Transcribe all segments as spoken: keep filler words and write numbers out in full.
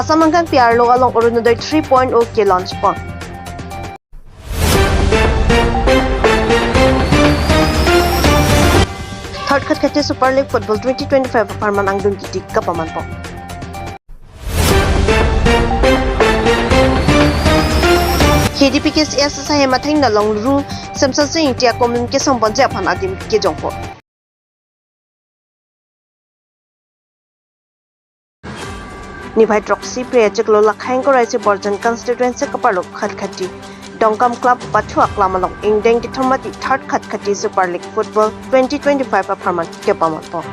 Assam angkangpi arlo along Orunodoi three point oh ke-launch pon. Third Khatkhati Super League Football twenty twenty-five apharman angdeng kiti kapaman pon. K D P K C S ahem athengno along Ru Semsonsing Ingti akomin kesong ponji aphan adim kejong pon. Niphai throksi Phre achiklo Lakhaing Koraisi Borjan Constituency kaparlo Khatkhati Dongkam Club pathu aklam along ingdeng kethom mati Third Khatkhati Super League Football twenty twenty-five apharman kepaman pon.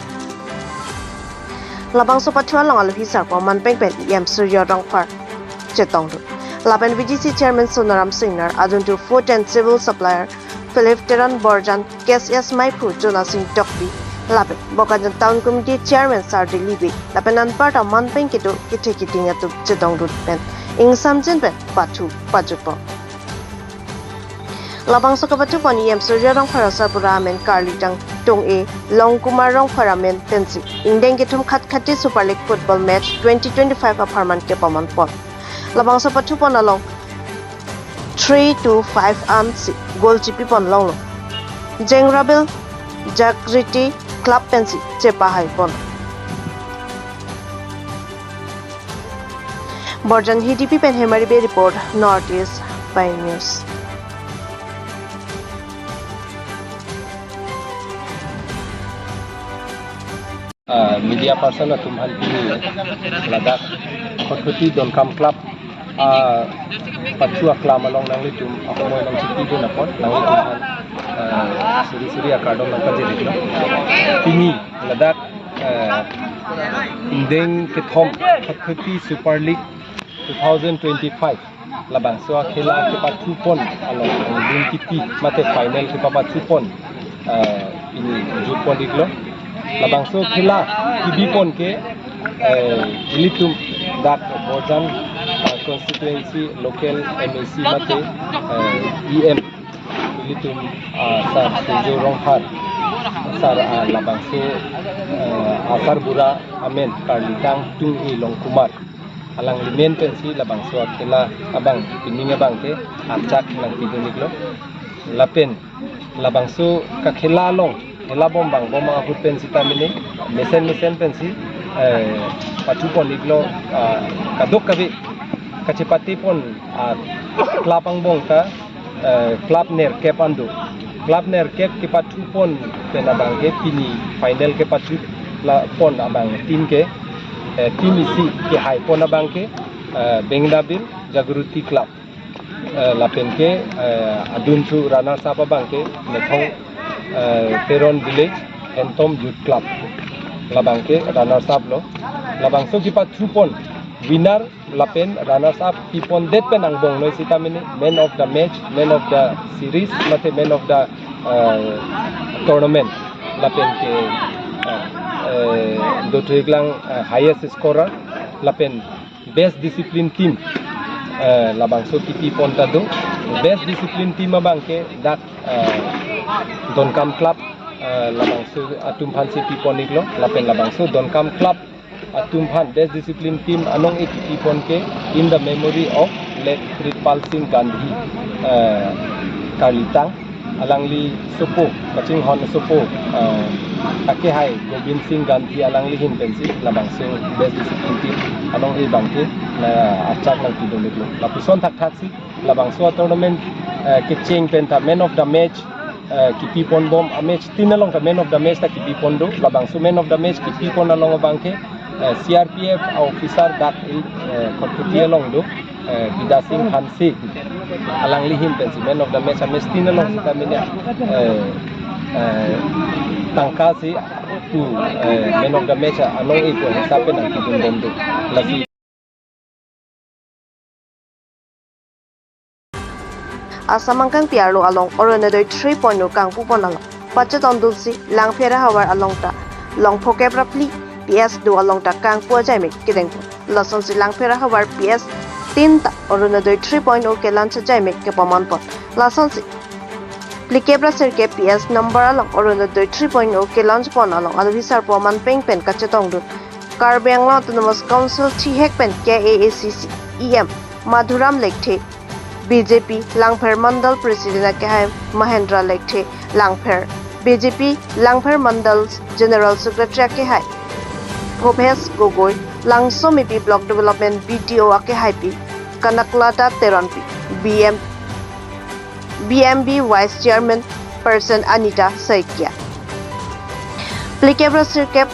Labangso pathu along alohi sarpo manpeng pen E M Surjya Rongphar chetongdun. Lapen V D C Chairman Sonaram Singnar, adun tu Food and Civil Supplier Philip Teron Borjan, K C S maiphu Jonasing Tokbi, lapen Bokajan Town Committee Chairman Sardi Libi, lapen anparta manpeng kedo kethe keding atum chetongdun pen ingsamjin pen pathu pajutpon. Labangso kapathu pon E M Surjya Rongphar asarbura amen karlitang tung-e Longkumar Rongphar amen pensi ingdeng kethom Khatkhati Super League Football Match twenty twenty-five apharman kepaman pon. Labangso pathu pon along three to five ansi goal chipi pon longlo. Jengrabil Jagriti Club pensi chepahai pon. Borjan Hidipi pen Hemari Bey report, North East Pioneers. Ah, media person atum aphan pini ladak Khatkhati Dongkam Club, ah, pathu aklam along nanglitum ahumoi nangchipidun apot nanglitum aphan, ah, suri suri akardom nangpajir-iklo. Pini ladak, ah, ingdeng kethom Khatkhati Super League two thousand twenty-five labangso akhela kepathu pon along angdeng kiti mate final kepapathu pon, eh, pini jut pon-iklo. Labangso akhela kebi pon ke, eh, ilitum dak Borjan, eh, constituency local M A C mate, eh, E M ilitum, ah, Sar Surjya Rongphar, Sar, ah, labangso, eh, asarbura amen karlitang tung-e Longkumar alangli amen pensi labangso akhela abang pining abang ke achak nangpidun-iklo. Lapen labangso kakhela along khela bom bang bom ahut pen sita mene mesen mesen pensi, eh, pathu pon-iklo, ah, kadokave kachepate pon, ah, club angbong ta, eh, club nerkep an do. Club nerkep kepathu pon pen abang ke pini final kepathu la pon abang team ke, eh, team isi kehai pon abang ke, eh, Bengdabil Jagriti Club. Eh, lapen ke, eh, adun thu runners up abang ke Methong, eh, Teron Village Hantom Youth Club. Labang ke runners up lo. Labangso kepathu pon winner lapen runners up pipondet pen angbong noi sita mene man of the match, man of the series, mate man of the, eh, tournament. Lapen ke, eh, eh, dothu-iklang, eh, highest scorer, lapen best discipline team, eh, labangso kipi pon ta do. Best discipline team abang ke dak, eh, Dongkam Club, eh, labangso atum aphansi pipon-iklo, lapen labangso Dongkam Club atum aphan best discipline team anong-e kipi pon ke in the memory of late Kritpal Singh Gandhi, eh, karlitang alangli sopo, kachinghon sopo, eh, akehai Gobind Singh Gandhi alangli ahin pensi labangso best discipline team anong-e abang ke, eh, achak nangpidun-iklo. Lapuson thakthaksi labangso tournament, eh, kecheng pen ta man of the match, eh, kipi pon bom, a-match tin along ta man of the match ta kipi pon do. Labangso man of the match kipi pon along abang ke, eh, C R P F officer dak, eh, Khatkhati along do, eh, Bidya Sing Hanse alangli ahin pensi man of the match, a-match tin along sita mene, eh, eh, tangka si pu, eh, man of the match anong-e pu hisap pen nangpidun bom do. Lasi Assam angkangpi arlo along Orunodoi three point oh kangpu pon along pachetongdunsi Langpher ahavar along ta Longphokep ra phli P S do along ta kangpu ajaimek kedeng pon. Lasonsi Langpher ahavar P S tin ta Orunodoi three point oh ke-launch ajaimek kepaman pon. Lasonsi phlikep ra sirkep P S number along Orunodoi three point oh ke-launch pon along alohi sarpo manpeng pen kachetongdun. Karbi Anglong Autonomous Council thihek pen K A A C C E M Madhuram Lekthe, B J P Langpher Mandal President akehai Mahendra Lekthe, Langpher B J P Langpher Mandal General Secretary akehai Bhobhesh Gogoi, Langsomipi Block Development B D O akehaipi Kanaklata Teronpi, B M B M B Vice Chairman Person Anita Saikia. Phlikep ra sirkep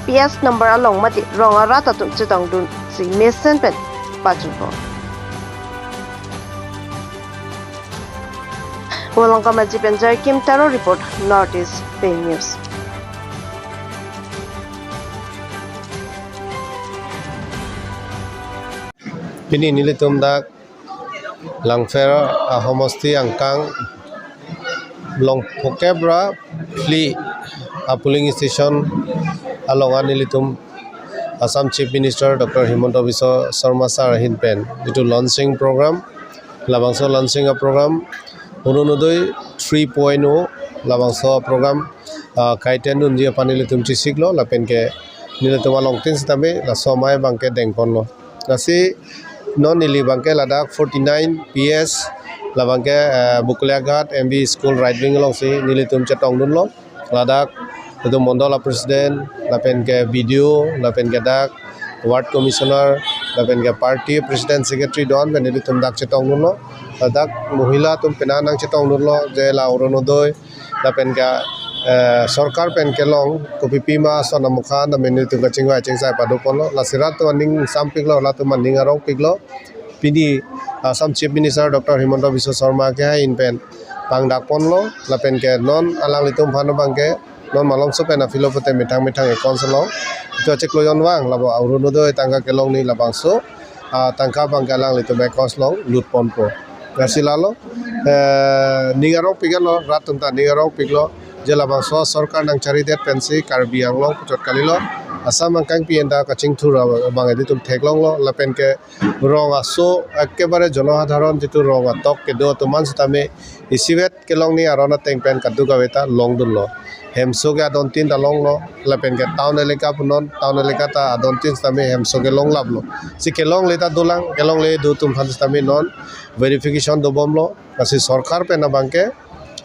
P S number along mate rong arat atum chetongdunsi mesen pen pajutpo. Volongkom Aji pen Joikim Taro report, North East Pei News. Pini nelitum dak Langpher ahomosti angkang along phokep ra phli apolling station along an nelitum Assam Chief Minister Doctor Himanta Biswa Sarma sir ahin pen jitu launching program, labangso launching a program Orunodoi three point oh, labangso program, ah, kaitendunji aphan nelitum chesiklo, lapen ke nelitum alongtin sitame laso amei abangke dengponlo. Lasi non neli abangke ladak forty-nine P S, labangke, eh, Bokolia Ghat M V School right wing alongsi nelitum chetongdunlo. Ladak itum Mandal a President, lapen ke B D O, lapen ke dak Ward Commissioner, lapen ke party President Secretary do-an pen nelitum dak chetongdunlo. Ladak Mohila atum pena nangchetongdunlo, je la Orunodoi, lapen ke, eh, sorkar pen kelong kopipi ma ason amukha, lapen nelitum kachingvai chingsai padoponlo. Lasi rat atum aning sampiklo, latum aning arongpiklo. Pini Assam Chief Minister Doctor Himanta Biswa Sarma akehai ahin pen pangdakponlo, lapen ke non alanglitum aphan abangke non malomso pen aphi lo pute methang methang accounts along itum chiklo jonvang, labo Orunodoi tangka kelongji labangso, ah, tangka abangke alanglitum accounts along lutponpo. Lasi lalo, eh, ning arongpiklo, rat atum ta ning arongpiklo, je labangso sorkar nangcharidet pensi Karbi Anglong puchot kalilo, Assam angkang pi enda kachingthur abang itum theklonglo, lapen ke rong aso ekebare jonosadharon jitu rong atok kedo atum an sitame isivet kelongji aron ateng pen kadokave ta longdunlo. Hemso ke adontin ta longlo, lapen ke town elaka punon, town elaka ta adontin sitame hemso ke longlaplo. Si kelongle ta dolang, kelongle do atum aphan sitame non verification dobomlo, lasi sorkar pen abangke,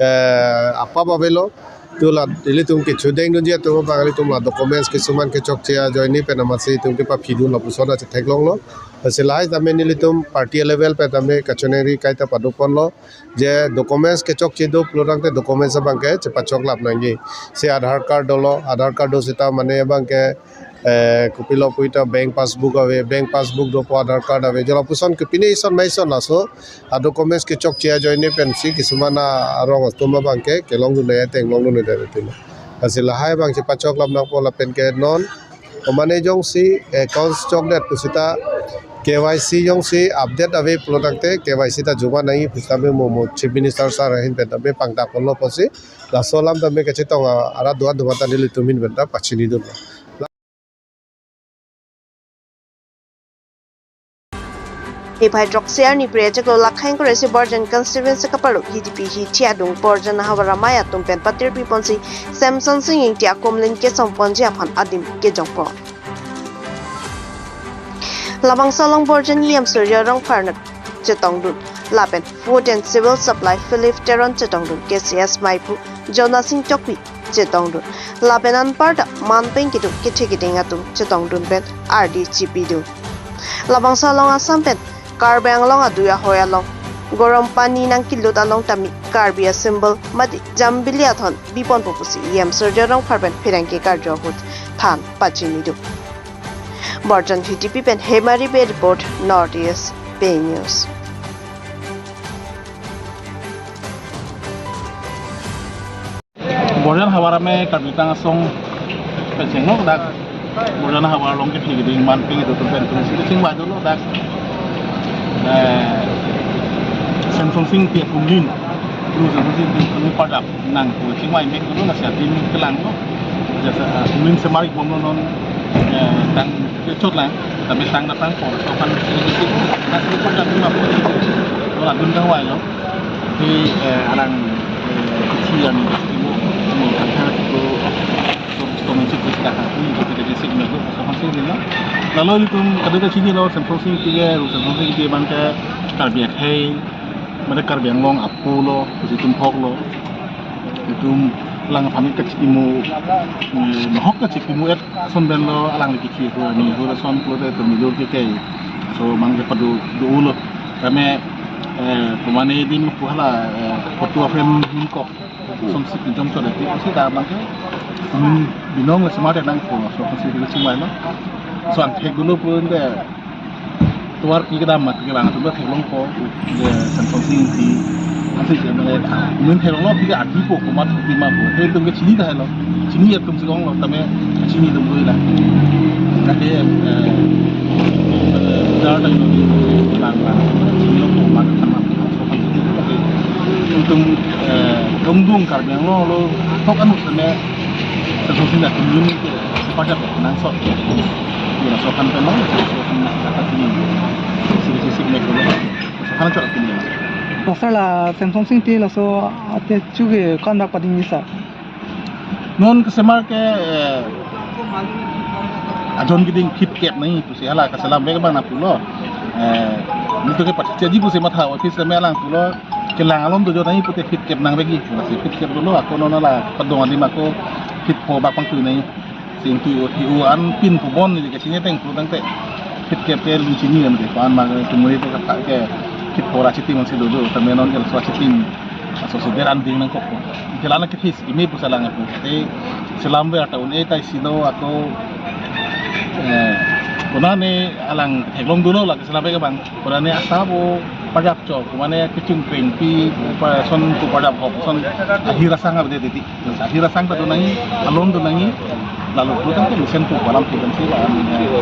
eh, apap avelo. Tu la ilitum kechedengdunji atum abang ilitum la documents kisuman kechokche ajoine pen amatsi itum kepaphidun lapuson ta chetheklonglo. Lasi lahai tame nelitum party level pen tame kachiningri kaita padoponlo. Je documents kechokche do pulotangte documents abangke chepachoklap nangji. Si Aadhaar card dolo, Aadhaar card do sita mane abangke, eh, kopilo puita bank passbook ave, bank passbook dopo Aadhaar card ave. Je lapuson ke pine ison ma ison laso a documents kechokche ajoine pensi kisuman arong atum abangke kelongdun ateng longdun ave tilo. Lasi lahai abang chepachoklap nangpo lapen ke non omane jongsi accounts chokdet pusita K Y C jongsi update ave pulotangte K Y C ta joma nangji pusitame mo mo Chief Minister sir ahin pen tame pangdakponlo pusi laso alam tame kachetong arat do-an do-an ta nelitum ahin pen ta pachinidun. Niphai throksi arni Phre achiklo Lakhaing Kongre si Borjan constituency kapalo G D P hithi adung Borjan havar amei atum pen patirpi ponsi Samson Sing Ingti akumlin kesomponji aphan adim kejongpo. Labangso along Borjan E M Surjya Rongphar nat chetongdun, lapen Food and Civil Supply Philip Teron chetongdun, K C S maiphu Jona Sing Chokbi chetongdun, lapen anparta manpeng keduk kethe keding atum chetongdun pen ardi chipidun. Labangso along Assam pen Karbi Anglong adui ahoi along gorom pani nangkelut along tame Karbi a symbol mate jambili athon biponpo pusi E M Surjya Rongphar pen pherangke karjo ahut than pachinidun. Borjan Hidipi pen Hemari Bey report, North East Pei News. Borjan havar amei Karbi Anglong asong pen chenglok dak Borjan havar along kethe keding manpeng itu pen pen si chingvai dolo dak, eh, Samson Sing Ingti akumlin, lu Samson Sing Ingti akumlin padap nangpu chingvai mek dolo, lasi adim kelanglo. Jasa, eh, akumlin semari bomlo non, eh, tang chotlang, tapi tang datang por so kan si si na si padap lima puluh. Lo adun kangvailo. Di, eh, arang, eh, isi yang istimewa, semua kata itu, itu, itu, itu, Ini kita di sini itu sama sih ini. Lalu itu kada kachinilo Semsonsing Ingti ke, Semsonsing Ingti abang ke Karbi akhei, mane Karbi Anglong apo lo, itum thok lo. Itum alang aphan kachipimu, eh, mahok kachipimu et ason pen lo alang le kiki ko ani ho ason pulote itum midur ke kai. So abang ke padu do lo. Kami, eh, pemane dim ko hala, eh, foto frame hingkok. Som sik jom so dati, si ta abang ke. Nun binong le semar nangpo, so kan si ke sing lo. So angthek dolo pun de. Tovar pi kedam mat ke bang, tu theklongpo, de Semsonsing Ingti. Ansi je mane, nun theklonglo pi ke adi po, komat pi ma po. He itum ke chini tahai lo. Chini itum si ong lo, tame chini itum lo la. Kake, eh, jar ta lo, lang lang. Chini lo komat sama. Itum, eh, dongdung Karbi Anglong lo, thok anu sene, Semsonsing Ingti atum ke, sepakat nangsot. Ira so kan penang, so kan kata sini. Sini sisi mek lo. So kan chot sini. Pasal la Semsonsing Ingti laso ate chuge kan dak pading bisa. Non kesemar ke, eh, ajon keding phit kep nai pusi hala kaselam bek bang na pulo. Eh, nelitum ke pathaji pusi matha office me alang pulo. Kelang alom dojo nai pute phit kep nang begi. Lasi phit kep dolo ako non la padong adim ako phit pho bak pangtu nai. Sing tu u an pin pu bon ni ke sini teng pu tangte phit kep ke lu chini am ke pan ma ke tumuri ke ke phit pho ra chitim si dodo. Tame non ke so chitim. Aso so deran ding nangkok. Jalan ke this imi pusi alang pu. Te selam ver ta un-e ta isi lo ako, eh, konane alang theklong dolo la ke selam ke bang. Konane asa bo pajak chok, mane kechung peng pi, pa son ko pajak hop, son ahir asang abde deti. Ahir asang ta do nangji, alon do nangji, lalu pu tangte mesen pu palam pu kan si la, eh,